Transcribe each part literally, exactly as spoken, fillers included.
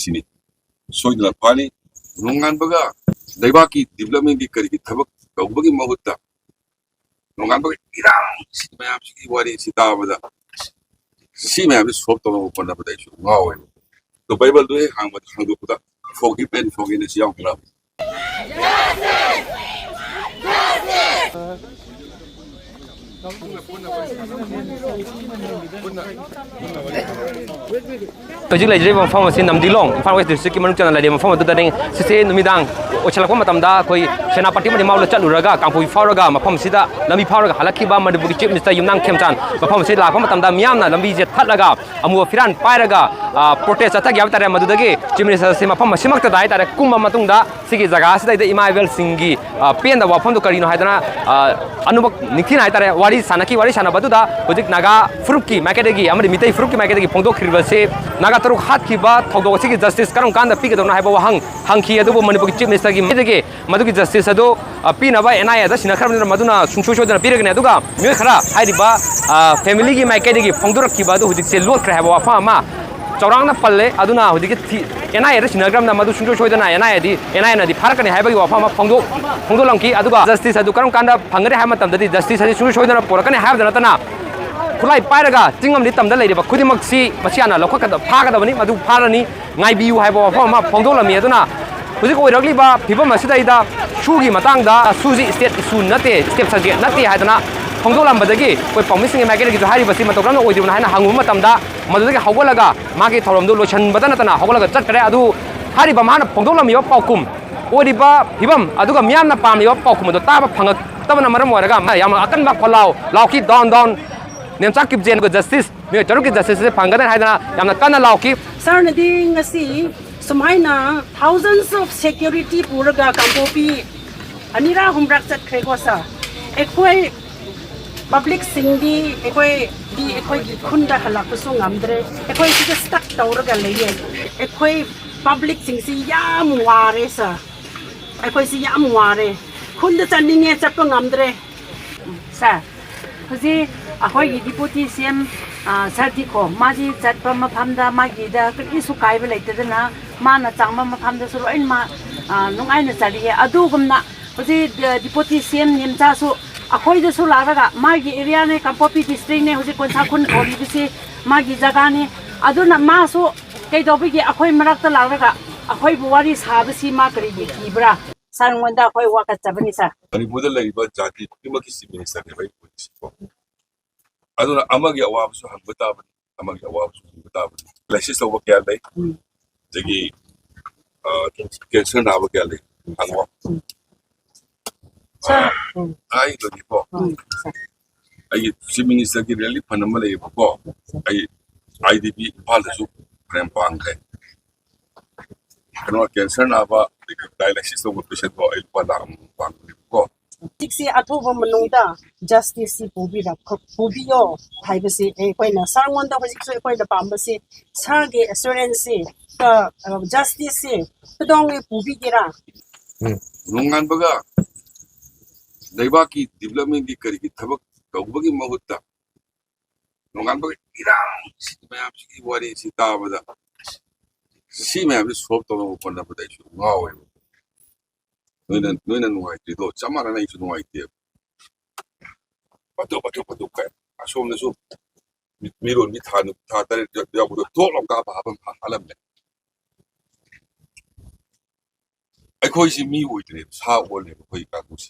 ꯁꯤꯅꯤ꯫ ꯁꯣꯏꯗꯅ ꯐꯅꯤ꯫ ꯅꯣꯡꯉꯥꯟꯕꯒ ꯂꯩꯕꯥꯛꯀꯤ developmentꯀꯤ ꯀꯔꯤꯒꯤ ꯊꯕꯛ ꯇꯧꯕꯒꯤ ꯃꯍꯨꯠꯇ ꯅꯣꯡꯉꯥꯟꯕꯒ ꯏꯔꯥꯡ, ꯁꯤ ꯃꯌꯥꯝꯁꯤꯒꯤ ꯋꯥꯔꯤꯁꯤ ꯇꯥꯕꯗ ꯁꯤ ꯃꯌꯥꯝꯁꯤ solve ꯇꯧꯅꯕ ꯍꯣꯠꯅꯕꯗ ꯑꯩꯁꯨ ꯉꯥꯎꯋꯦꯕ꯫ ꯑꯗꯣ Bibleꯗꯨ ꯍꯦꯛ ꯍꯥꯡꯕꯗ, ꯍꯥꯡꯗꯣꯛꯄꯗ forgive and forgiveness ꯌꯥꯎꯈ꯭ꯔꯕ꯫ ꯍꯧꯖꯤꯛ ꯂꯩꯖꯔꯤꯕ ꯃꯐꯝ ꯑꯁꯤ ꯅꯝꯗꯤꯂꯣꯡ, ꯏꯝꯐꯥꯜ West Districtꯀꯤ ꯃꯅꯨꯡ ꯆꯟꯅ ꯂꯩꯔꯤꯕ ꯃꯐꯝ ꯑꯗꯨꯗꯅꯤ꯫ ꯁꯤꯁꯦ ꯅꯨꯃꯤꯗꯥꯡ ꯑꯣꯏꯁꯜꯂꯛꯄ ꯃꯇꯝꯗ ꯑꯩꯈꯣꯏ ꯁꯦꯅꯥꯄꯇꯤ ꯑꯃꯗꯤ ꯃꯥꯎꯗ ꯆꯠꯂꯨꯔꯒ ꯀꯥꯡꯄꯣꯛꯄꯤ ꯐꯥꯎꯔꯒ ꯃꯐꯝꯁꯤꯗ ꯂꯝꯕꯤ ꯐꯥꯎꯔꯒ ꯍꯜꯂꯛꯈꯤꯕ ꯃꯅꯤꯄꯨꯔꯒꯤ Chief Minister ꯌꯨꯝꯅꯥꯝ ꯈꯦꯝꯆꯥꯟ ꯃꯐꯝ ꯑꯁꯤꯗ ꯂꯥꯛꯄ ꯃꯇꯝꯗ ꯃꯤꯌꯥꯝꯅ ꯂꯝꯕꯤꯁꯦ ꯊꯠꯂꯒ ꯑꯃꯨꯕ ꯐꯤꯔꯥꯟ ꯄꯥꯏꯔꯒ, ꯑ, protest ꯆꯠꯊꯈꯤ ꯍꯥꯏꯕ ꯇꯥꯔꯦ꯫ ꯃꯗꯨꯗꯒꯤ Chief Ministerꯁꯦ ꯃꯐꯝ ꯑꯁꯤꯃꯛꯇꯗ ꯍꯥꯏ ꯇꯥꯔꯦ ꯀꯨꯝꯕ ꯃꯇꯨꯡꯗ ꯁꯤꯒꯤ ꯖꯒꯥ ꯑꯁꯤꯗꯩꯗ ꯏꯃꯥ ꯏꯕꯦꯜꯁꯤꯡꯒꯤ, ꯑ, ꯄꯦꯟꯗꯕ ꯋꯥꯐꯝꯗꯨ ꯀꯔꯤꯅꯣ ꯍꯥꯏꯗꯅ, ꯑ, ꯑꯅꯨꯕꯛ ꯅꯤꯡꯊꯤꯅ ꯍꯥꯏ ꯇꯥꯔꯦ ꯋꯥꯔꯤ ꯁꯥꯟꯅꯈꯤ꯫ ꯋꯥꯔꯤ ꯁꯥꯟꯅꯕꯗꯨꯗ ꯍꯧꯖꯤꯛ ꯅꯥꯒꯥ ꯐꯨꯔꯨꯞꯀꯤ ꯃꯥꯏꯀꯩꯗꯒꯤ ꯑꯃꯗꯤ ꯃꯤꯇꯩ ꯐꯨꯔꯨꯞꯀꯤ ꯃꯥꯏꯀꯩꯗꯒꯤ ꯐꯣꯡꯗꯣꯛꯈꯤꯕꯁꯤ ꯅꯥꯒꯥ ꯇꯔꯨꯛ ꯍꯥꯠꯈꯤꯕ ꯊꯧꯗꯣꯛ ꯑꯁꯤꯒꯤ justice ꯀꯔꯝ ꯀꯥꯟꯗ ꯄꯤꯒꯗꯕꯅꯣ ꯍꯥꯏꯕ ꯋꯥꯍꯪ ꯍꯪꯈꯤ꯫ ꯑꯗꯨꯕꯨ ꯃꯅꯤꯄꯨꯔꯒꯤ Chief Ministerꯒꯤ ꯃꯥꯏꯀꯩꯗꯒꯤ ꯃꯗꯨꯒꯤ justice ꯑꯗꯨ, ꯑ, ꯄꯤꯅꯕ NIAꯗ ꯁꯤꯟꯅꯈ꯭ꯔꯕꯅꯤꯅ ꯃꯗꯨꯅ ꯁꯨꯡꯁꯣꯏ ꯁꯣꯏꯗꯅ ꯄꯤꯔꯒꯅꯤ꯫ ꯑꯗꯨꯒ ꯃꯤꯑꯣꯏ ꯈꯔ ꯍꯥꯏꯔꯤꯕ, ꯑ, familyꯒꯤ ꯃꯥꯏꯀꯩꯗꯒꯤ ꯐꯣꯡꯗꯣꯔꯛꯈꯤꯕ ꯑꯗꯨ ꯍꯧꯖꯤꯛꯁꯦ ꯂꯣꯠꯈ꯭ꯔꯦ ꯍꯥꯏꯕ ꯋꯥꯐꯝ ꯑꯃ ꯆꯥꯎꯔꯥꯛꯅ ꯄꯜꯂꯦ꯫ ꯑꯗꯨꯅ ꯍꯧꯖꯤꯛꯀꯤ ꯊꯤ-, NIAꯗ ꯁꯤꯟꯅꯈ꯭ꯔꯕꯅꯤꯅ ꯃꯗꯨ ꯁꯨꯡꯁꯣꯏ ꯁꯣꯏꯗꯅ NIAꯗꯤ, NIAꯅꯗꯤ ꯐꯥꯔꯛꯀꯅꯤ ꯍꯥꯏꯕꯒꯤ ꯋꯥꯐꯝ ꯑꯃ ꯐꯣꯡꯗꯣꯛ-, ꯐꯣꯡꯗꯣꯛꯂꯝꯈꯤ꯫ ꯑꯗꯨꯒ justice ꯑꯗꯨ ꯀꯔꯝ ꯀꯥꯟꯗ ꯐꯪꯒꯅꯤ ꯍꯥꯏꯕ ꯃꯇꯝꯗꯗꯤ justice ꯑꯁꯤ ꯁꯨꯡꯁꯣꯏ ꯁꯣꯏꯗꯅ ꯄꯨꯔꯛꯀꯅꯤ ꯍꯥꯏꯕꯗ ꯅꯠꯇꯅ ꯈꯨꯠꯂꯥꯏ ꯄꯥꯏꯔꯒ ꯆꯤꯡ ꯑꯃꯗꯤ ꯇꯝꯗ ꯂꯩꯔꯤꯕ ꯈꯨꯗꯤꯡꯃꯛꯁꯤ ꯃꯁꯤ ꯍꯥꯟꯅ ꯂꯧꯈꯠꯀꯗ-, ꯐꯥꯒꯗꯕꯅꯤ, ꯃꯗꯨ ꯐꯥꯔꯅꯤ꯫ ꯉꯥꯏꯕꯤꯌꯨ ꯍꯥꯏꯕ ꯋꯥꯐꯝ ꯑꯃ ꯐꯣꯡꯗꯣꯛꯂꯝꯃꯤ꯫ ꯑꯗꯨꯅ ꯍꯧꯖꯤꯛ ꯑꯣꯏꯔꯛꯂꯤꯕ ꯐꯤꯕꯝ ꯑꯁꯤꯗꯩꯗ ꯁꯨꯒꯤ ꯃꯇꯥꯡꯗ ꯁꯨꯁꯤ state issue ꯅꯠꯇꯦ, state subject ꯅꯠꯇꯦ ꯍꯥꯏꯗꯅ ꯐꯣꯡꯗꯣꯛꯂꯝꯕꯗꯒꯤ ꯑꯩꯈꯣꯏ ꯄꯥꯎꯃꯤꯁꯤꯡꯒꯤ ꯃꯥꯏꯀꯩꯗꯒꯤꯁꯨ ꯍꯥꯏꯔꯤꯕꯁꯤ ꯃꯇꯧ ꯀꯔꯝꯅ ꯑꯣꯏꯗ꯭ꯔꯤꯕꯅꯣ ꯍꯥꯏꯅ ꯍꯪꯉꯨꯕ ꯃꯇꯝꯗ ꯃꯗꯨꯗꯒꯤ ꯍꯧꯒꯠꯂꯒ ꯃꯥꯒꯤ ꯊꯧꯔꯝꯗꯨ ꯂꯣꯏꯁꯤꯟꯕꯗ ꯅꯠꯇꯅ ꯍꯧꯒꯠꯂꯒ ꯆꯠꯈ꯭ꯔꯦ꯫ ꯑꯗꯨ ꯍꯥꯏꯔꯤꯕ ꯃꯥꯅ ꯐꯣꯡꯗꯣꯛꯂꯝꯃꯤꯕ ꯄꯥꯎꯈꯨꯝ ꯑꯣꯏꯔꯤꯕ ꯐꯤꯕꯝ ꯑꯗꯨꯒ ꯃꯤꯌꯥꯝꯅ ꯄꯥꯝꯂꯤꯕ ꯄꯥꯎꯈꯨꯝ ꯑꯗꯨ ꯇꯥꯕ ꯐꯪꯉꯛꯇꯕꯅ ꯃꯔꯝ ꯑꯣꯏꯔꯒ ꯌꯥꯝꯅ ꯑꯀꯟꯕ ꯈꯣꯜꯂꯥꯎ ꯂꯥꯎꯈꯤ꯫ Down, down, ꯅꯦꯝꯆꯥ ꯀꯤꯞꯖꯦꯟꯒ justice, ꯃꯤꯑꯣꯏ ꯇꯔꯨꯛꯀꯤ justice ꯑꯁꯤ ꯐꯪꯒꯗ꯭ꯔꯥ ꯍꯥꯏꯗꯅ ꯌꯥꯝꯅ ꯀꯟꯅ ꯂꯥꯎꯈꯤ꯫ ꯁꯥꯔꯅꯗꯤ ꯉꯁꯤ ꯁꯨꯃꯥꯏꯅ thousands of security ꯄꯨꯔꯒ ꯀꯥꯡꯄꯣꯛꯄꯤ ꯑꯅꯤꯔꯛ ꯑꯍꯨꯝꯔꯛ ꯆꯠꯈ꯭ꯔꯦꯀꯣ ꯁꯥꯔ꯫ ꯑꯩꯈꯣꯏ publicꯁꯤꯡꯗꯤ, ꯑꯩꯈꯣꯏꯗꯤ ꯑꯩꯈꯣꯏꯒꯤ ꯈꯨꯟꯗ ꯍꯜꯂꯛꯄꯁꯨ ꯉꯝꯗ꯭ꯔꯦ꯫ ꯑꯩꯈꯣꯏ ꯁꯤꯗ stuck ꯇꯧꯔꯒ ꯂꯩꯌꯦ꯫ ꯑꯩꯈꯣꯏ publicꯁꯤꯡꯁꯤ ꯌꯥꯝ ꯋꯥꯔꯦ ꯁꯥꯔ꯫ ꯑꯩꯈꯣꯏꯁꯤ ꯌꯥꯝ ꯋꯥꯔꯦ꯫ ꯈꯨꯟꯗ ꯆꯠꯅꯤꯡꯉꯦ, ꯆꯠꯄ ꯉꯝꯗ꯭ꯔꯦ꯫ ꯁꯥꯔ, ꯍꯧꯖꯤꯛ ꯑꯩꯈꯣꯏꯒꯤ Deputy CM ꯑꯥ, ꯁꯥꯔꯗꯤꯀꯣ, ꯃꯥꯗꯤ ꯆꯠꯄ ꯃꯐꯝꯗ ꯃꯥꯒꯤꯗ ꯀꯔꯤꯁꯨ ꯀꯥꯏꯕ ꯂꯩꯇꯗꯅ ꯃꯥꯅ ꯆꯪꯕ ꯃꯐꯝꯗꯁꯨ ꯂꯣꯏꯅꯃꯛ, ꯑꯥ, ꯅꯨꯡꯉꯥꯏꯅ ꯆꯠꯂꯤꯌꯦ꯫ ꯑꯗꯨꯒꯨꯝꯅ ꯍꯧꯖꯤꯛ, ꯑ, ꯗꯤꯄꯨꯇꯤ ꯁꯤ ꯑꯦꯝ ꯅꯦꯝꯆꯥꯁꯨ ꯑꯩꯈꯣꯏꯗꯁꯨ ꯂꯥꯛꯂꯒ ꯃꯥꯒꯤ ꯑꯦꯔꯤꯌꯥꯅꯦ, ꯀꯥꯡꯄꯣꯛꯄꯤ ꯗꯤꯁꯇ꯭ꯔꯤꯛꯅꯦ, ꯍꯧꯖꯤꯛ ꯀꯣꯟꯁꯥꯈꯨꯟ ꯀꯧꯔꯤꯕꯁꯤ ꯃꯥꯒꯤ ꯖꯒꯥꯅꯤ꯫ ꯑꯗꯨꯅ ꯃꯥꯁꯨ ꯀꯩꯗꯧꯕꯒꯤ ꯑꯩꯈꯣꯏ ꯃꯔꯛꯇ ꯂꯥꯛꯂꯒ ꯑꯩꯈꯣꯏꯕꯨ ꯋꯥꯔꯤ ꯁꯥꯕꯁꯤ ꯃꯥ ꯀꯔꯤꯒꯤ ꯀꯤꯕ꯭ꯔꯥ? ꯁꯥꯔꯉꯣꯟꯗ ꯑꯩꯈꯣꯏ ꯋꯥꯀꯠꯆꯕꯅꯤ, ꯁꯥꯔ꯫ ꯃꯅꯤꯄꯨꯔꯗ ꯂꯩꯔꯤꯕ ꯖꯥꯇꯤ ꯈꯨꯗꯤꯡꯃꯛꯀꯤ ꯆꯤꯐ ꯃꯤꯅꯤꯁꯇꯔꯅꯦꯕ ꯑꯩ ꯑꯣꯏꯔꯤꯁꯤꯀꯣ꯫ ꯑꯗꯨꯅ ꯑꯃꯒꯤ ꯑꯋꯥꯕꯁꯨ ꯍꯪꯕ ꯇꯥꯕꯅꯤ, ꯑꯃꯒꯤ ꯑꯋꯥꯕꯁꯨ ꯍꯪꯕ ꯇꯥꯕꯅꯤ꯫ ꯂꯥꯏꯁꯤꯁ ꯇꯧꯕ ꯀꯌꯥ ꯂꯩ, ꯎꯝ꯫ ꯑꯗꯒꯤ, ꯑ, ꯀꯦꯟꯁꯔ ꯅꯥꯕ ꯀꯌꯥ ꯂꯩ, ꯍꯪꯉꯣ꯫ ꯎꯝ꯫ ꯑ, ꯎꯝ꯫ ꯍꯥꯏꯗꯣꯏꯅꯤꯀꯣ꯫ ꯎꯝ꯫ ꯑꯩꯒꯤ ꯆꯤꯐ ꯃꯤꯅꯤꯁꯇꯔꯒꯤ ꯔꯤꯂꯤꯐ ꯐꯟ ꯑꯃ ꯂꯩꯌꯦꯕꯀꯣ꯫ ꯑꯩ ꯑꯥꯏ ꯗꯤ ꯕꯤ ꯏꯝꯐꯥꯜꯗꯁꯨ ꯐꯅꯌꯥꯝ ꯄꯥꯡꯈ꯭ꯔꯦ꯫ ꯀꯩꯅꯣ, ꯀꯦꯟꯁꯔ ꯅꯥꯕ, ꯑꯗꯒꯤ ꯗꯥꯏꯂꯥꯏꯁꯤꯁ ꯇꯧꯕ ꯄꯦꯁꯦꯟꯗꯣ ꯑꯩ ꯂꯨꯄꯥ ꯂꯥꯈ ꯑꯃ ꯄꯥꯡꯈ꯭ꯔꯦꯕꯀꯣ꯫ ꯍꯧꯖꯤꯛꯁꯤ ꯑꯊꯨꯕ ꯃꯅꯨꯡꯗ ꯖꯁꯇꯤꯁꯁꯤ ꯄꯨꯕꯤꯔꯛ-, ꯄꯨꯕꯤꯌꯣ ꯍꯥꯏꯕꯁꯤ ꯑꯩꯈꯣꯏꯅ ꯁꯥꯔꯉꯣꯟꯗ ꯍꯧꯖꯤꯛꯁꯨ ꯑꯩꯈꯣꯏꯅ ꯄꯥꯝꯕꯁꯤ, ꯁꯥꯔꯒꯤ ꯑꯦꯁꯨꯔꯦꯟꯁꯁꯤ, ꯑ, ꯑ, ꯖꯁꯇꯤꯁꯁꯤ ꯀꯩꯗꯧꯉꯩ ꯄꯨꯕꯤꯒꯦꯔꯥ? ꯎꯝ꯫ ꯅꯣꯡꯉꯥꯟꯕꯒ ꯂꯩꯕꯥꯛꯀꯤ ꯗꯤꯕꯂꯞꯃꯦꯟꯒꯤ ꯀꯔꯤꯒꯤ ꯊꯕꯛ ꯇꯧꯕꯒꯤ ꯃꯍꯨꯠꯇ ꯅꯣꯡꯉꯥꯟꯕꯒ ꯏꯔꯥꯡ ꯁꯤ ꯃꯌꯥꯝꯁꯤꯒꯤ ꯋꯥꯔꯤꯁꯤ ꯇꯥꯕꯗ ꯁꯤ ꯃꯌꯥꯝꯁꯤ ꯁꯣꯜꯕ ꯇꯧꯅꯕ ꯍꯣꯠꯅꯕꯗ ꯑꯩꯁꯨ ꯉꯥꯎꯋꯦꯕ꯫ ꯅꯣꯏꯅ, ꯅꯣꯏꯅ ꯅꯨꯡꯉꯥꯏꯇ꯭ꯔꯤꯗꯣ ꯆꯞ ꯃꯥꯟꯅꯅ ꯑꯩꯁꯨ ꯅꯨꯡꯉꯥꯏꯇꯦꯕ꯫ ꯄꯠꯊꯣꯛ, ꯄꯠꯊꯣꯛ, ꯄꯠꯊꯣꯛ ꯀꯥꯏ꯫ ꯑꯁꯣꯝꯗꯁꯨ ꯃꯤ-, ꯃꯤꯔꯣꯟꯕꯤ ꯊꯥ ꯅꯨ-, ꯊꯥ ꯇꯔꯦꯠ ꯌꯧ-, ꯌꯧꯕꯗꯣ ꯊꯣꯛ ꯂꯥꯎ ꯀꯥꯞꯄ ꯍꯥꯞꯄ ꯍꯥꯠꯂꯝꯃꯦ꯫ ꯑꯩꯈꯣꯏꯁꯤ ꯃꯤ ꯑꯣꯏꯗ꯭ꯔꯦꯕ, ꯁꯥ ꯑꯣꯜꯂꯦꯕ ꯑꯩꯈꯣꯏ ꯀꯥꯡꯕꯨꯁꯤ꯫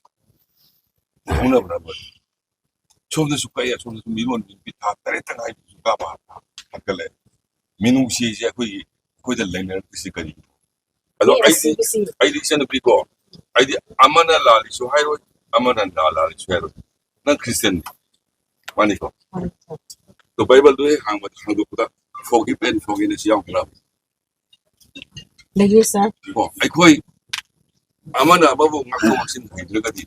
ꯍꯧꯅꯕ꯭ꯔꯕ? ꯁꯣꯝꯗꯁꯨ ꯀꯛꯑꯦ, ꯑꯁꯣꯝꯗꯁꯨ ꯃꯤꯔꯣꯟꯕꯤ ꯅꯨꯄꯤ ꯊꯥ ꯇꯔꯦꯠꯇ ꯉꯥꯏꯕꯤꯁꯨ ꯀꯥꯞꯄ ꯍꯥꯞꯀꯠꯂꯦ꯫ ꯃꯤꯅꯨꯡꯁꯤꯁꯦ ꯑꯩꯈꯣꯏꯒꯤ, ꯑꯩꯈꯣꯏꯗ ꯂꯩꯅꯔꯛꯇ꯭ꯔꯤꯁꯦ ꯀꯔꯤꯒꯤꯅꯣ? ꯑꯗꯣ ꯃꯤ ꯑꯩꯗꯤ, ꯑꯁꯤꯕꯁꯤꯡ ꯑꯩꯗꯤ ꯏꯆꯟꯅꯨꯄꯤꯀꯣ, ꯑꯩꯗꯤ ꯑꯃꯅ ꯂꯥꯜꯂꯤꯁꯨ ꯍꯥꯏꯔꯣꯏ, ꯑꯃꯅ ꯂꯥꯜꯂꯤꯁꯨ ꯍꯥꯏꯔꯣꯏ꯫ ꯅꯪ ꯈ꯭ꯔꯤꯁꯇꯤꯌꯟ ꯃꯥꯅꯤꯀꯣ? ꯃꯥꯅꯤ, ꯁꯥꯔ꯫ ꯑꯗꯣ ꯕꯥꯏꯕꯜꯗꯣ ꯍꯦꯛ ꯍꯥꯡꯕꯗ, ꯍꯥꯡꯗꯣꯛꯄꯗ, "Forgive and forgiveness" ꯌꯥꯎꯗ꯭ꯔꯥ? ꯂꯩꯌꯦ, ꯁꯥꯔ꯫ ꯀꯣ, ꯑꯩꯈꯣꯏ ꯑꯃꯅ ꯑꯃꯕꯨ ꯉꯥꯛꯊꯣꯛ ꯉꯥꯛꯁꯤꯟ ꯍꯩꯗ꯭ꯔꯒꯗꯤ,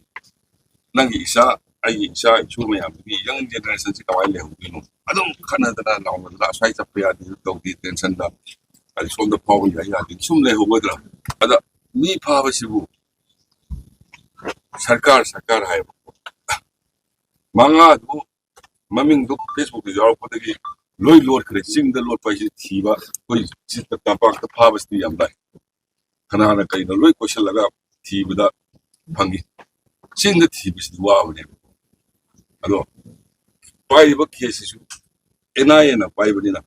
ꯅꯪꯒꯤ ꯏꯆꯥ, ꯑꯩꯒꯤ ꯏꯆꯥ ꯏꯁꯨ ꯃꯌꯥꯝꯗꯨꯒꯤ young generation ꯁꯤ ꯀꯃꯥꯏꯅ ꯂꯩꯍꯧꯗꯣꯏꯅꯣ? ꯑꯗꯨꯝ ꯈꯠꯅꯗꯅ, ꯂꯥꯎꯅꯗꯅ, "ꯑꯁ꯭ꯋꯥꯏ ꯆꯠꯄ ꯌꯥꯗꯦ, ꯑꯗꯨ ꯇꯧꯗꯦ, ꯇꯦꯟꯁꯟꯗ, ꯑꯗꯩ ꯁꯣꯝꯗ ꯐꯥꯎꯕ ꯌꯥꯏ, ꯌꯥꯗꯦ", ꯁꯨꯝ ꯂꯩꯍꯧꯒꯗ꯭ꯔꯥ? ꯑꯗ ꯃꯤ ꯐꯥꯕꯁꯤꯕꯨ ꯁꯔꯀꯥꯔ, ꯁꯔꯀꯥꯔ ꯍꯥꯏꯕ ꯃꯉꯥꯗꯨ ꯃꯃꯤꯡꯗꯨ Facebookꯇ ꯌꯥꯎꯔꯛꯄꯗꯒꯤ ꯂꯣꯏ ꯂꯣꯠꯈ꯭ꯔꯦ꯫ ꯆꯤꯡꯗ ꯂꯣꯠꯄ ꯍꯥꯏꯁꯤ ꯊꯤꯕ, ꯑꯩꯈꯣꯏ ꯁꯤ ꯇꯝꯄꯥꯛꯇ ꯐꯥꯕꯁꯤꯗꯤ ꯌꯥꯝ ꯂꯥꯏ꯫ ꯀꯅꯥꯅ ꯀꯩꯅꯣ ꯂꯣꯏ ꯀꯣꯏꯁꯤꯜꯂꯒ ꯊꯤꯕꯗ ꯐꯪꯉꯤ꯫ ꯆꯤꯡꯗ ꯊꯤꯕꯁꯤꯗꯤ ꯋꯥꯕꯅꯦꯕ꯫ ꯑꯗꯣ ꯄꯥꯏꯔꯤꯕ ꯀꯦꯁꯁꯤꯁꯨ ꯑꯦꯟ ꯑꯥꯏ ꯑꯦꯅ ꯄꯥꯏꯕꯅꯤꯅ,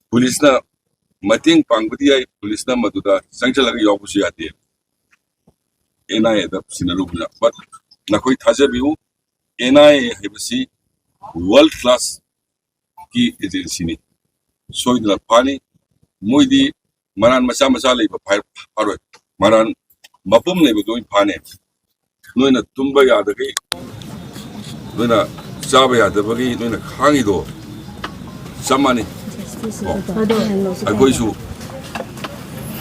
ꯄꯨꯂꯤꯁꯅ ꯃꯇꯦꯡ ꯄꯥꯡꯕꯗꯤ ꯌꯥꯏ, ꯄꯨꯂꯤꯁꯅ ꯃꯗꯨꯗ ꯆꯪꯁꯤꯜꯂꯒ ꯌꯥꯎꯕꯁꯨ ꯌꯥꯗꯦ꯫ And I aid ꯁꯤꯟꯅꯔꯨꯕꯅ꯫ But ꯅꯈꯣꯏ ꯊꯥꯖꯕꯤꯌꯨ, ꯑꯦꯟ ꯑꯥꯏ ꯑꯦ ꯍꯥꯏꯕꯁꯤ ꯋꯥꯔꯜ ꯀ꯭ꯂꯥꯁꯀꯤ ꯑꯦꯖꯦꯟꯁꯤꯅꯤ꯫ ꯁꯣꯏꯗꯅ ꯐꯥꯅꯤ꯫ ꯃꯣꯏꯗꯤ ꯃꯔꯥꯟ ꯃꯆꯥ ꯃꯆꯥ ꯂꯩꯕ ꯐꯥꯏ-, ꯐꯥꯔꯣꯏ꯫ ꯃꯔꯥꯟ ꯃꯄꯨꯝ ꯂꯩꯕꯗꯣ ꯑꯣꯏꯅ ꯐꯥꯅꯤ꯫ ꯅꯣꯏꯅ ꯇꯨꯝꯕ ꯌꯥꯗꯒꯩ, ꯅꯣꯏꯅ ꯆꯥꯕ ꯌꯥꯗꯕꯒꯤ ꯅꯣꯏꯅ ꯈꯥꯡꯉꯤꯗꯣ ꯆꯞ ꯃꯥꯟꯅꯩ꯫ ꯀꯣ? ꯑꯩꯈꯣꯏꯁꯨ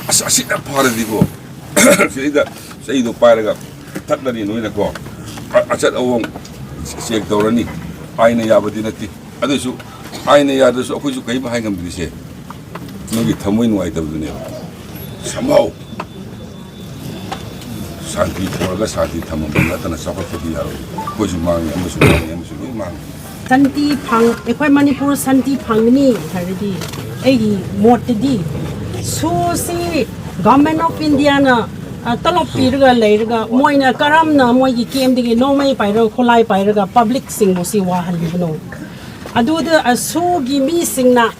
ꯑꯁ, ꯑꯁꯤꯅ ꯐꯔꯗꯤꯀꯣ, ꯁꯤꯗꯩꯗ ꯆꯩꯗꯣ ꯄꯥꯏꯔꯒ ꯊꯠꯂꯅꯤ ꯅꯣꯏꯅꯀꯣ, ꯑ-, ꯑꯆꯠ ꯑꯋꯣꯡ ꯆꯦꯛ ꯇꯧꯔꯅꯤ, ꯑꯥꯏꯟꯅ ꯌꯥꯕꯗꯤ ꯅꯠꯇꯦ꯫ ꯑꯗꯨꯁꯨ ꯑꯥꯏꯟꯅ ꯌꯥꯗ꯭ꯔꯁꯨ ꯑꯩꯈꯣꯏꯁꯨ ꯀꯔꯤꯝ ꯍꯥꯏ ꯉꯝꯗ꯭ꯔꯤꯁꯦ ꯅꯣꯏꯒꯤ ꯊꯃꯣꯏ ꯅꯨꯡꯉꯥꯏꯇꯕꯗꯨꯅꯦꯕ꯫ Somehow ꯁꯥꯟꯇꯤ ꯄꯨꯔꯒ ꯁꯥꯟꯇꯤ ꯊꯝꯃꯝꯕ ꯅꯠꯇꯅ ꯆꯥꯎꯈꯠꯄꯗꯤ ꯌꯥꯔꯣꯏ꯫ ꯑꯩꯈꯣꯏꯁꯨ ꯃꯥꯡꯉꯤ, ꯑꯃꯁꯨ ꯃꯥꯡꯉꯤ, ꯑꯃꯁꯨ ꯂꯣꯏ ꯃꯥꯡꯉꯤ꯫ ꯁꯥꯟꯇꯤ ꯐꯪ-, ꯑꯩꯈꯣꯏ ꯃꯅꯤꯄꯨꯔ ꯁꯥꯟꯇꯤ ꯐꯪꯒꯅꯤ ꯍꯥꯏꯔꯗꯤ ꯑꯩꯒꯤ ꯃꯣꯠꯇꯗꯤ ꯁꯨꯁꯤ Government of Indiaꯅ, ꯑ, ꯇꯂꯣꯞ ꯄꯤꯔꯒ ꯂꯩꯔꯒ ꯃꯣꯏꯅ ꯀꯔꯝꯅ ꯃꯣꯏꯒꯤ ꯀꯦꯝꯗꯒꯤ ꯅꯣꯡꯃꯩ ꯄꯥꯏꯔꯒ ꯈꯨꯠꯂꯥꯏ ꯄꯥꯏꯔꯒ ꯄꯕ꯭ꯂꯤꯛꯁꯤꯡꯕꯨ ꯁꯤ ꯋꯥꯍꯜꯂꯤꯕꯅꯣ? ꯑꯗꯨꯗ, ꯑ, ꯁꯨꯒꯤ ꯃꯤꯁꯤꯡꯅ,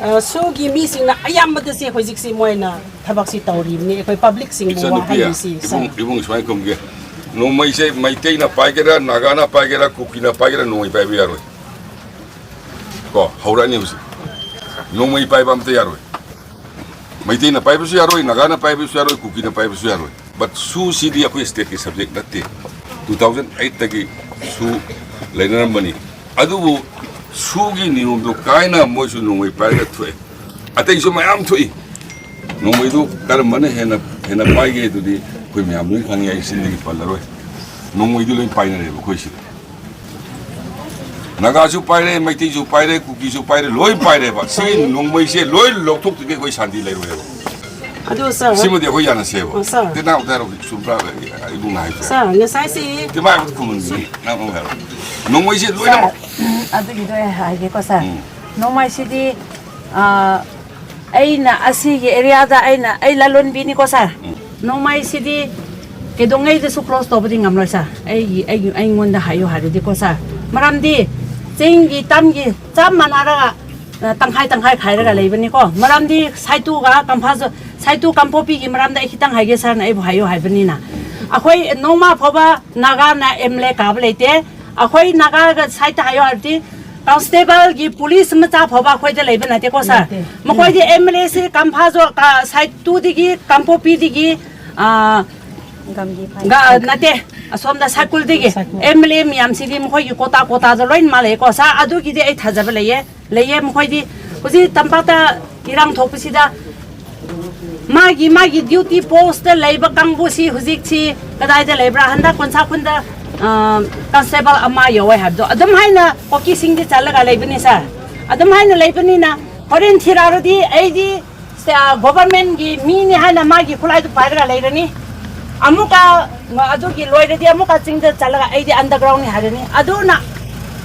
ꯑ, ꯁꯨꯒꯤ ꯃꯤꯁꯤꯡꯅ ꯑꯌꯥꯝꯕꯗ ꯁꯤ ꯍꯧꯖꯤꯛꯁꯤ ꯃꯣꯏꯅ ꯊꯕꯛꯁꯤ ꯇꯧꯔꯤꯕꯅꯤ꯫ ꯑꯩꯈꯣꯏ ꯄꯕ꯭ꯂꯤꯛꯁꯤꯡꯕꯨ ꯏꯆꯟꯅꯨꯄꯤ, ꯋꯥꯍꯜꯂꯤꯁꯤ, ꯏꯕꯨꯡ, ꯁꯥꯔ꯫ ꯏꯕꯨꯡ ꯁꯨꯃꯥꯏꯅ ꯈꯨꯝꯒꯦ꯫ ꯅꯣꯡꯃꯩꯁꯦ ꯃꯩꯇꯩꯅ ꯄꯥꯏꯒꯦꯔꯥ, ꯅꯥꯒꯥꯅ ꯄꯥꯏꯒꯦꯔꯥ, ꯀꯨꯀꯤꯅ ꯄꯥꯏꯒꯦꯔꯥ, ꯅꯣꯡꯃꯩ ꯄꯥꯏꯕ ꯌꯥꯔꯣꯏ꯫ ꯀꯣ, ꯍꯧꯔꯛꯑꯅꯤ ꯍꯧꯖꯤꯛ꯫ ꯅꯣꯡꯃꯩ ꯄꯥꯏꯕ ꯑꯝꯇ ꯌꯥꯔꯣꯏ꯫ ꯃꯩꯇꯩꯅ ꯄꯥꯏꯕꯁꯨ ꯌꯥꯔꯣꯏ, ꯅꯥꯒꯥꯅ ꯄꯥꯏꯕꯁꯨ ꯌꯥꯔꯣꯏ, ꯀꯨꯀꯤꯅ ꯄꯥꯏꯕꯁꯨ ꯌꯥꯔꯣꯏ꯫ But ꯁꯨꯁꯤꯗꯤ ꯑꯩꯈꯣꯏ stateꯀꯤ subject ꯅꯠꯇꯦ꯫ Two thousand eightꯇꯒꯤ ꯁꯨ ꯂꯩꯅꯔꯝꯕꯅꯤ꯫ ꯑꯗꯨꯕꯨ ꯁꯨꯒꯤ ꯅꯤꯌꯣꯝꯗꯣ ꯀꯥꯏꯅ ꯃꯣꯏꯁꯨ ꯅꯣꯡꯃꯩ ꯄꯥꯏꯔꯒ ꯊꯣꯛꯑꯦ꯫ ꯑꯇꯩꯁꯨ ꯃꯌꯥꯝ ꯊꯣꯛꯏ꯫ ꯅꯣꯡꯃꯩꯗꯨ ꯀꯔꯝꯕꯅ ꯍꯦꯟꯅ, ꯍꯦꯟꯅ ꯄꯥꯏꯒꯦ ꯑꯗꯨꯗꯤ ꯑꯩꯈꯣꯏ ꯃꯌꯥꯝ ꯂꯣꯏ ꯈꯪꯉꯤ, ꯑꯩ ꯁꯤꯗꯒꯤ ꯄꯜꯂꯔꯣꯏ꯫ ꯅꯣꯡꯃꯩꯗꯤ ꯂꯣꯏ ꯄꯥꯏꯅꯔꯦꯕ ꯑꯩꯈꯣꯏ ꯁꯤꯗ꯫ ꯅꯥꯒꯥꯁꯨ ꯄꯥꯏꯔꯦ, ꯃꯩꯇꯩꯁꯨ ꯄꯥꯏꯔꯦ, ꯀꯨꯀꯤꯁꯨ ꯄꯥꯏꯔꯦ, ꯂꯣꯏ ꯄꯥꯏꯔꯦꯕ꯫ ꯁꯤꯒꯤ ꯅꯣꯡꯃꯩꯁꯦ ꯂꯣꯏ ꯂꯧꯊꯣꯛꯇ꯭ꯔꯤꯉꯩ ꯑꯩꯈꯣꯏ ꯁꯥꯟꯇꯤ ꯂꯩꯔꯣꯏꯕ꯫ ꯑꯗꯨ ꯁꯥꯔ, ꯁꯤꯃꯗꯤ ꯑꯩꯈꯣꯏ ꯌꯥꯅꯁꯦꯕ꯫ ꯑꯣ, ꯁꯥꯔ꯫ ꯇꯦꯅꯥꯎ ꯇꯥꯔꯣ, ꯁꯨꯝ ꯇꯥꯔꯣ, ꯏꯕꯨꯡꯅ ꯍꯥꯏꯁꯦ꯫ ꯁꯥꯔ, ꯉꯁꯥꯏꯁꯤ ꯇꯦꯃꯥꯏꯕꯨꯗꯤ ꯈꯨꯝꯃꯟꯁꯤ, ꯅꯪ ꯑꯃꯨꯛ ꯍꯥꯏꯔꯣ꯫ ꯅꯣꯡꯃꯩꯁꯦ ꯂꯣꯏꯅꯃꯛ꯫ ꯎꯝ, ꯑꯗꯨꯒꯤꯗꯣ ꯑꯩ ꯍꯥꯏꯒꯦꯀꯣ, ꯁꯥꯔ꯫ ꯎꯝ꯫ ꯅꯣꯡꯃꯩꯁꯤꯗꯤ, ꯑ, ꯑꯩꯅ ꯑꯁꯤꯒꯤ ꯑꯦꯔꯤꯌꯥꯗ ꯑꯩꯅ, ꯑꯩ ꯂꯂꯣꯟꯕꯤꯅꯤꯀꯣ, ꯁꯥꯔ꯫ ꯎꯝ꯫ ꯅꯣꯡꯃꯩꯁꯤꯗꯤ ꯀꯩꯗꯧꯉꯩꯗꯁꯨ ꯀ꯭ꯂꯣꯖ ꯇꯧꯕꯗꯤ ꯉꯝꯂꯣꯏ, ꯁꯥꯔ꯫ ꯑꯩꯒꯤ, ꯑꯩꯒꯤ, ꯑꯩꯉꯣꯟꯗ ꯍꯥꯏꯌꯨ ꯍꯥꯏꯔꯗꯤꯀꯣ, ꯁꯥꯔ꯫ ꯃꯔꯝꯗꯤ ꯆꯤꯡꯒꯤ ꯇꯝꯒꯤ ꯆꯞ ꯃꯥꯟꯅꯔꯒ, ꯑ, ꯇꯪꯈꯥꯏ ꯇꯪꯈꯥꯏ ꯈꯥꯏꯔꯒ ꯂꯩꯕꯅꯤꯀꯣ꯫ ꯃꯔꯝꯗꯤ ꯁꯥꯏꯇꯨꯒ ꯀꯝꯐꯥꯁꯨ, ꯁꯥꯏꯇꯨ ꯀꯥꯡꯄꯣꯛꯄꯤꯒꯤ ꯃꯔꯝꯗ ꯑꯩ ꯈꯤꯇꯪ ꯍꯥꯏꯒꯦ, ꯁꯥꯔꯅ ꯑꯩꯕꯨ ꯍꯥꯏꯌꯨ ꯍꯥꯏꯕꯅꯤꯅ꯫ ꯑꯩꯈꯣꯏ ꯅꯣꯡꯃ ꯐꯥꯎꯕ ꯅꯥꯒꯥꯅ ꯑꯦꯝ ꯑꯦꯜ ꯑꯦ ꯀꯥꯕ ꯂꯩꯇꯦ꯫ ꯑꯩꯈꯣꯏ ꯅꯥꯒꯥꯒ ꯁꯥꯏꯠꯇ ꯍꯥꯏꯌꯣ ꯍꯥꯏꯔꯗꯤ, ꯀꯟꯁꯇꯦꯕꯜꯒꯤ ꯄꯨꯂꯤꯁ ꯃꯆꯥ ꯐꯥꯎꯕ ꯑꯩꯈꯣꯏꯗ ꯂꯩꯕ ꯅꯠꯇꯦꯀꯣ, ꯁꯥꯔ꯫ ꯂꯩꯇꯦ꯫ ꯃꯈꯣꯏꯗꯤ ꯑꯦꯝ ꯑꯦꯜ ꯑꯦꯁꯤ ꯀꯝꯐꯥꯁꯨ ꯀ-, ꯁꯥꯏꯠ ꯇꯨꯗꯒꯤ, ꯀꯥꯡꯄꯣꯛꯄꯤꯗꯒꯤ, ꯑ, ꯒꯝꯒꯤ ꯐꯥꯏ-, ꯒ-, ꯅꯠꯇꯦ, ꯑꯁꯣꯝꯗ ꯁꯥꯏꯀꯨꯜꯗꯒꯤ ꯁꯥꯏꯀꯨꯜ꯫ ꯑꯦꯝ ꯑꯦꯜ ꯑꯦ ꯃꯌꯥꯝꯁꯤꯗꯤ ꯃꯈꯣꯏꯒꯤ ꯀꯣꯇꯥ ꯀꯣꯇꯥꯗ ꯂꯣꯏꯅꯃꯛ ꯂꯩꯌꯦꯀꯣ, ꯁꯥꯔ꯫ ꯑꯗꯨꯒꯤꯗꯤ ꯑꯩ ꯊꯥꯖꯕ ꯂꯩꯌꯦ꯫ ꯂꯩꯌꯦ꯫ ꯃꯈꯣꯏꯗꯤ ꯍꯧꯖꯤꯛ ꯇꯝꯄꯥꯛꯇ ꯏꯔꯥꯡ ꯊꯣꯛꯄꯁꯤꯗ ꯃꯥꯒꯤ, ꯃꯥꯒꯤ ꯗ꯭ꯌꯨꯇꯤ ꯄꯣꯁꯇ ꯂꯩꯕ ꯀꯥꯡꯕꯨꯁꯤ ꯍꯧꯖꯤꯛꯁꯤ ꯀꯗꯥꯏꯗ ꯂꯩꯕ꯭ꯔꯥ? ꯍꯟꯗꯛ ꯀꯣꯟꯁꯥ ꯈꯨꯟꯗ, ꯑ, ꯀꯟꯁꯇꯦꯕꯜ ꯑꯃ ꯌꯧꯋꯦ ꯍꯥꯏꯕꯗꯣ, ꯑꯗꯨꯝ ꯍꯥꯏꯅ ꯀꯨꯀꯤꯁꯤꯡꯗꯤ ꯆꯠꯂꯒ ꯂꯩꯕꯅꯤ, ꯁꯥꯔ꯫ ꯑꯗꯨꯝ ꯍꯥꯏꯅ ꯂꯩꯕꯅꯤꯅ ꯍꯣꯔꯦꯟ ꯊꯤꯔꯛꯑꯗꯤ ꯑꯩꯗꯤ, ꯑ, ꯒꯣꯚꯔꯟꯃꯦꯟꯠꯀꯤ ꯃꯤꯅꯤ ꯍꯥꯏꯅ ꯃꯥꯒꯤ ꯈꯨꯠꯂꯥꯏꯗꯨ ꯄꯥꯏꯔꯒ ꯂꯩꯔꯅꯤ꯫ ꯑꯃꯨꯛꯀ ꯑꯗꯨꯒꯤ ꯂꯣꯏꯔꯗꯤ ꯑꯃꯨꯛꯀ ꯆꯤꯡꯗ ꯆꯠꯂꯒ ꯑꯩꯗꯤ ꯑꯟꯗꯔꯒ꯭ꯔꯥꯎꯟꯅꯤ ꯍꯥꯏꯔꯅꯤ꯫ ꯑꯗꯨꯅ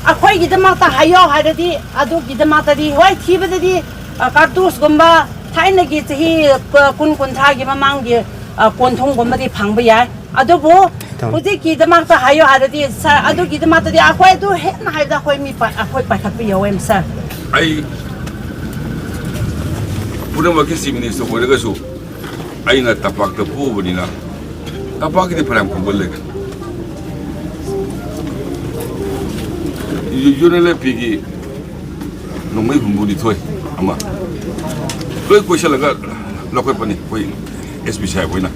ꯑꯩꯈꯣꯏꯒꯤꯗꯃꯛꯇ ꯍꯥꯏꯌꯣ ꯍꯥꯏꯔꯗꯤ ꯑꯗꯨꯒꯤꯗꯃꯛꯇꯗꯤ ꯍꯣꯏ, ꯊꯤꯕꯗꯗꯤ, ꯑ, ꯀꯥꯔꯇꯨꯁꯀꯨꯝꯕ ꯊꯥꯏꯅꯒꯤ ꯆꯍꯤ, ꯑ, ꯀꯨꯟ ꯀꯨꯟꯊ꯭ꯔꯥꯒꯤ ꯃꯃꯥꯡꯒꯤ, ꯑ, ꯀꯣꯟꯊꯣꯡꯒꯨꯝꯕꯗꯤ ꯐꯪꯕ ꯌꯥꯏ꯫ ꯑꯗꯨꯕꯨ ꯍꯧꯖꯤꯛꯀꯤꯗꯃꯛꯇ ꯍꯥꯏꯌꯣ ꯍꯥꯏꯔꯗꯤ, ꯁꯥꯔ, ꯑꯗꯨꯒꯤꯗꯃꯛꯇꯗꯤ ꯑꯩꯈꯣꯏ ꯑꯗꯨ ꯍꯦꯟꯅ ꯍꯥꯏꯕꯗ ꯑꯩꯈꯣꯏ ꯃꯤ ꯄꯥ-, ꯑꯩꯈꯣꯏ ꯄꯥꯏꯈꯠꯄ ꯌꯥꯎꯋꯦ, ꯁꯥꯔ꯫ ꯑꯩ ꯄꯨꯝꯅꯃꯛꯀꯤ ꯆꯤꯐ ꯃꯤꯅꯤꯁꯇꯔ ꯑꯣꯏꯔꯒꯁꯨ ꯑꯩꯅ ꯇꯝꯄꯥꯛꯇ ꯄꯣꯛꯎꯕꯅꯤꯅ ꯇꯝꯄꯥꯛꯀꯤꯗꯤ ꯐꯅꯌꯥꯝ ꯈꯣꯡꯒꯜ ꯂꯩ꯫ U-, U N L F ꯄꯤꯒꯤ ꯅꯣꯡꯃꯩ ꯍꯨꯝꯐꯨꯅꯤꯊꯣꯏ ꯑꯃ ꯂꯣꯏ ꯀꯣꯏꯁꯤꯜꯂꯒ ꯂꯧꯈꯠꯄꯅꯤ ꯑꯩꯈꯣꯏ ꯑꯦꯁ ꯄꯤ ꯁꯥꯍꯦꯕ ꯍꯣꯏꯅ꯫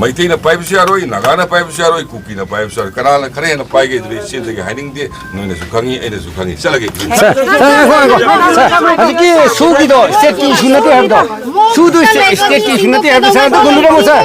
ꯃꯩꯇꯩꯅ ꯄꯥꯏꯕꯁꯨ ꯌꯥꯔꯣꯏ, ꯅꯥꯒꯥꯅ ꯄꯥꯏꯕꯁꯨ ꯌꯥꯔꯣꯏ, ꯀꯨꯀꯤꯅ ꯄꯥꯏꯕꯁꯨ ꯌꯥꯔꯣꯏ꯫ ꯀꯅꯥꯅ ꯈꯔ ꯍꯦꯟꯅ ꯄꯥꯏꯒꯦ ꯑꯗꯨꯗꯤ ꯆꯦꯟꯗꯒꯦ ꯍꯥꯏꯅꯤꯡꯗꯦ꯫ ꯅꯣꯏꯅꯁꯨ ꯈꯪꯉꯤ, ꯑꯩꯅꯁꯨ ꯈꯪꯉꯤ꯫ ꯆꯠꯂꯒꯦ꯫ ꯁꯥꯔ, ꯁꯥꯔ, ꯉꯥꯏꯈꯣ, ꯉꯥꯏꯈꯣ꯫ ꯁꯥꯔ, ꯍꯧꯖꯤꯛꯀꯤ ꯁꯨꯒꯤꯗꯣ ꯁ꯭ꯇꯦꯠꯀꯤ ꯏꯁꯨ ꯅꯠꯇꯦ ꯍꯥꯏꯕꯗꯣ, ꯁꯨꯗꯨ ꯁ꯭ꯇꯦꯠ, ꯁ꯭ꯇꯦꯠꯀꯤ ꯏꯁꯨ ꯅꯠꯇꯦ ꯍꯥꯏꯕꯗꯣ, ꯁꯥꯔ, ꯑꯗꯨ ꯈꯨꯝꯕꯤꯔꯝꯃꯣ, ꯁꯥꯔ꯫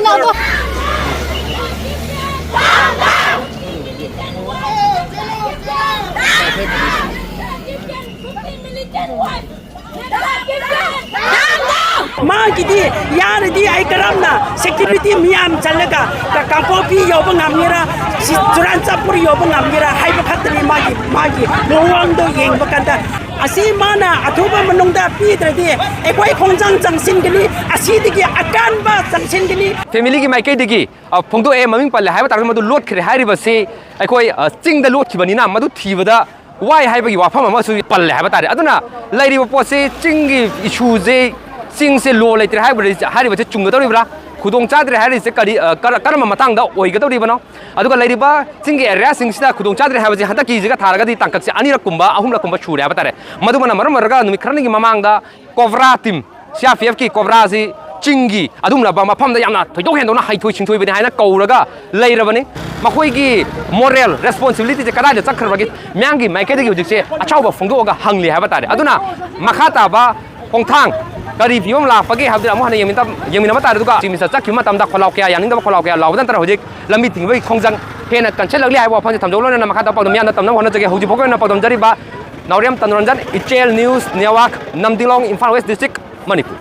ꯃꯥꯒꯤꯗꯤ ꯌꯥꯔꯗꯤ ꯑꯩ ꯀꯔꯝꯅ ꯁꯦꯀ꯭ꯌꯨꯔꯤꯇꯤ ꯃꯤꯌꯥꯝ ꯆꯠꯂꯒ ꯀ-, ꯀꯥꯡꯄꯣꯛꯄꯤ ꯌꯧꯕ ꯉꯝꯒꯦꯔꯥ, ꯁꯤ ꯆꯨꯔꯥꯟꯆꯥꯟꯄꯨꯔ ꯌꯧꯕ ꯉꯝꯒꯦꯔꯥ ꯍꯥꯏꯕ ꯈꯛꯇꯅꯤ ꯃꯥꯒꯤ, ꯃꯥꯒꯤ ꯃꯑꯣꯡꯗꯣ ꯌꯦꯡꯕ ꯀꯥꯟꯗ꯫ ꯑꯁꯤ ꯃꯥꯅ ꯑꯊꯨꯕ ꯃꯅꯨꯡꯗ ꯄꯤꯗ꯭ꯔꯗꯤ ꯑꯩꯈꯣꯏ ꯈꯣꯡꯖꯪ ꯆꯪꯁꯤꯟꯒꯅꯤ, ꯑꯁꯤꯗꯒꯤ ꯑꯀꯟꯕ ꯆꯪꯁꯤꯟꯒꯅꯤ꯫ ꯐꯦꯃꯤꯂꯤꯒꯤ ꯃꯥꯏꯀꯩꯗꯒꯤ, ꯑ, ꯐꯣꯡꯗꯣꯛꯑꯦ, ꯃꯃꯤꯡ ꯄꯜꯂꯦ ꯍꯥꯏꯕ ꯇꯥꯔꯒꯁꯨ ꯃꯗꯨ ꯂꯣꯠꯈ꯭ꯔꯦ ꯍꯥꯏꯔꯤꯕꯁꯤ ꯑꯩꯈꯣꯏ, ꯑ, ꯆꯤꯡꯗ ꯂꯣꯠꯈꯤꯕꯅꯤꯅ ꯃꯗꯨ ꯊꯤꯕꯗ ꯋꯥꯏ ꯍꯥꯏꯕꯒꯤ ꯋꯥꯐꯝ ꯑꯃꯁꯨ ꯄꯜꯂꯦ ꯍꯥꯏꯕ ꯇꯥꯔꯦ꯫ ꯑꯗꯨꯅ ꯂꯩꯔꯤꯕ ꯄꯣꯠꯁꯤ ꯆꯤꯡꯒꯤ ꯏꯁꯨꯁꯦ, ꯆꯤꯡꯁꯦ ꯂꯣ ꯂꯩꯇ꯭ꯔꯦ ꯍꯥꯏꯕ-, ꯍꯥꯏꯔꯤꯕꯁꯤ ꯆꯨꯝꯒꯗꯧꯔꯤꯕ꯭ꯔꯥ? ꯈꯨꯗꯣꯡ ꯆꯥꯗ꯭ꯔꯦ ꯍꯥꯏꯔꯤꯁꯦ ꯀꯔꯤ, ꯑ, ꯀꯔ-, ꯀꯔꯝꯕ ꯃꯇꯥꯡꯗ ꯑꯣꯏꯒꯗꯧꯔꯤꯕꯅꯣ? ꯑꯗꯨꯒ ꯂꯩꯔꯤꯕ ꯆꯤꯡꯒꯤ ꯑꯦꯔꯤꯌꯥꯁꯤꯡꯁꯤꯗ ꯈꯨꯗꯣꯡ ꯆꯥꯗ꯭ꯔꯦ ꯍꯥꯏꯕꯁꯤ ꯍꯟꯗꯛꯀꯤꯁꯤꯒ ꯊꯥꯔꯒꯗꯤ ꯇꯥꯡꯀꯛꯁꯦ ꯑꯅꯤꯔꯛꯀꯨꯝꯕ, ꯑꯍꯨꯝꯂꯛꯀꯨꯝꯕ ꯁꯨꯔꯦ ꯍꯥꯏꯕ ꯇꯥꯔꯦ꯫ ꯃꯗꯨꯃꯅ ꯃꯔꯝ ꯑꯣꯏꯔꯒ ꯅꯨꯃꯤꯠ ꯈꯔꯅꯤꯒꯤ ꯃꯃꯥꯡꯗ cobra team, C R P ꯑꯦꯐꯀꯤ ꯀꯣꯕ꯭ꯔꯥꯁꯤ ꯆꯤꯡꯒꯤ ꯑꯗꯨꯒꯨꯝꯂꯕ ꯃꯐꯝꯗ ꯌꯥꯝꯅ ꯊꯣꯏꯗꯣꯛ ꯍꯦꯟꯗꯣꯛꯅ ꯍꯩꯊꯣꯏ ꯁꯤꯡꯊꯣꯏꯕꯅꯤ ꯍꯥꯏꯅ ꯀꯧꯔꯒ ꯂꯩꯔꯕꯅꯤ꯫ ꯃꯈꯣꯏꯒꯤ ꯃꯣꯔꯦꯜ ꯔꯦꯁꯄꯣꯟꯁꯤꯕꯤꯂꯤꯇꯤꯁꯦ ꯀꯗꯥꯏꯗ ꯆꯠꯈ꯭ꯔꯕꯒꯦ? ꯃꯤꯌꯥꯝꯒꯤ ꯃꯥꯏꯀꯩꯗꯒꯤ ꯍꯧꯖꯤꯛꯁꯦ ꯑꯆꯥꯎꯕ ꯐꯣꯡꯗꯣꯛꯑꯒ ꯍꯪꯂꯤ ꯍꯥꯏꯕ ꯇꯥꯔꯦ꯫ ꯑꯗꯨꯅ ꯃꯈꯥ ꯇꯥꯕ ꯈꯣꯡꯊꯥꯡ ꯀꯔꯤ ꯐꯤꯕꯝ ꯂꯥꯛꯄꯒꯦ ꯍꯥꯏꯕꯗꯨ ꯑꯃꯨꯛ ꯍꯟꯅ ꯌꯦꯡꯃꯤꯟꯅ-, ꯌꯦꯡꯃꯤꯟꯅꯕ ꯇꯥꯔꯦ꯫ ꯑꯗꯨꯒ ꯆꯤꯐ ꯃꯤꯅꯤꯁꯇꯔ ꯆꯠꯈꯤꯕ ꯃꯇꯝꯗ ꯈꯣꯜꯂꯥꯎ ꯀꯌꯥ ꯌꯥꯅꯤꯡꯗꯕ ꯈꯣꯜꯂꯥꯎ ꯀꯌꯥ ꯂꯥꯎꯕꯗ ꯅꯠꯇꯅ ꯍꯧꯖꯤꯛ ꯂꯝꯕꯤ ꯊꯤꯡꯕꯒꯤ ꯈꯣꯡꯖꯪ ꯍꯦꯟꯅ ꯀꯟꯁꯤꯜꯂꯛꯂꯤ ꯍꯥꯏꯕ ꯋꯥꯐꯝꯁꯦ ꯊꯝꯖꯧ꯫ ꯂꯣꯏꯅꯅ ꯃꯈꯥ ꯇꯥꯕ ꯄꯥꯎꯗꯝ ꯃꯤꯌꯥꯝꯅ ꯇꯝꯅꯕ ꯍꯣꯠꯅꯖꯒꯦ꯫ ꯍꯧꯖꯤꯛ ꯐꯥꯎꯒꯤ ꯑꯣꯏꯅ ꯄꯥꯎꯗꯝꯖꯔꯤꯕ Naorem Tanuranjan, Ichel news network, Namdinglong, Imphal west district, Manipur.